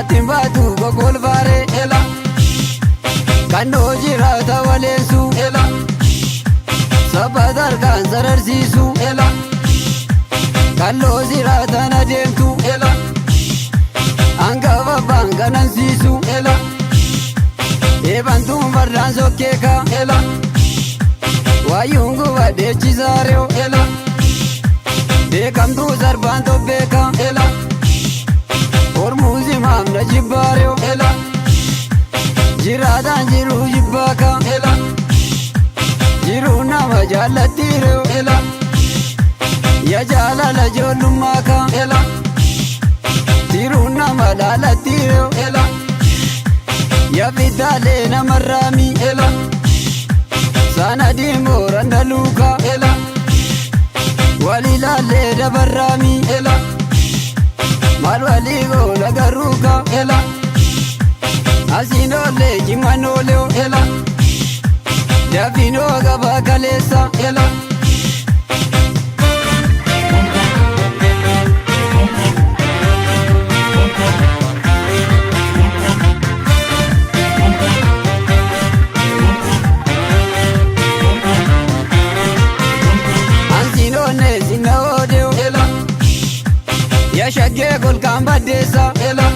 Ittiin baatu gokolfaare ela. Kandoo jiraata waleessu ela. Sabbata harkaan sararsiisu ela. Kalloo jiraataan adeemtu ela. Hangafa abbaan kanansiisu ela. Eebantuun fardaan sokkeeka ela. Waayyuun gubadheechisaareo ela. Beekamtuu sarbaan tobbeeka ela. Hormuuzi maamna jibbaareo ela. Jiraataan jiruu jibbaaka ela. Jiruu nama jaallattiireo ela. Ya jaalala ijoollummaaka ela. Tiruu nama laalattiireo ela. Ya fitaalee namarraami ela. Sanadii mooran daluuka ela. Walilaallee dabarraami ela. Maal walii goola garuuka ela. Asiin oolee jimmaan oolee ela. Dafinoo gabaa kaleessa ela. Ansiin oollee sinna oodee ela. Ya shaggee golkaan baddeessa ela.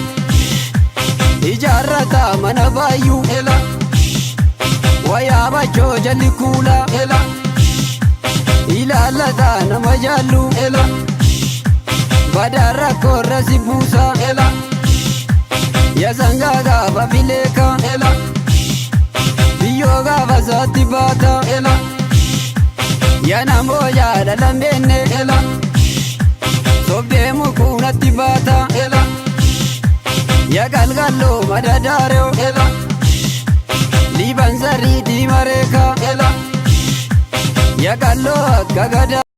Ijaarrata mana baayyuu ela. Wayaa bachoo jalli kuula ela. Ilaallata nama jaallu ela. Badaa rakkoorra si buusa ela. Ya sangaa gaafa fileeka ela. Biyyoo gaafa saatti baata ela. Ya namoo jaalala hin beekne ela. Sobdee mukuunatti baata ela. Ya qalqalloo madadaareo ela. Liiban sariitii mareeka ela. Ya qalloo akka gadaa.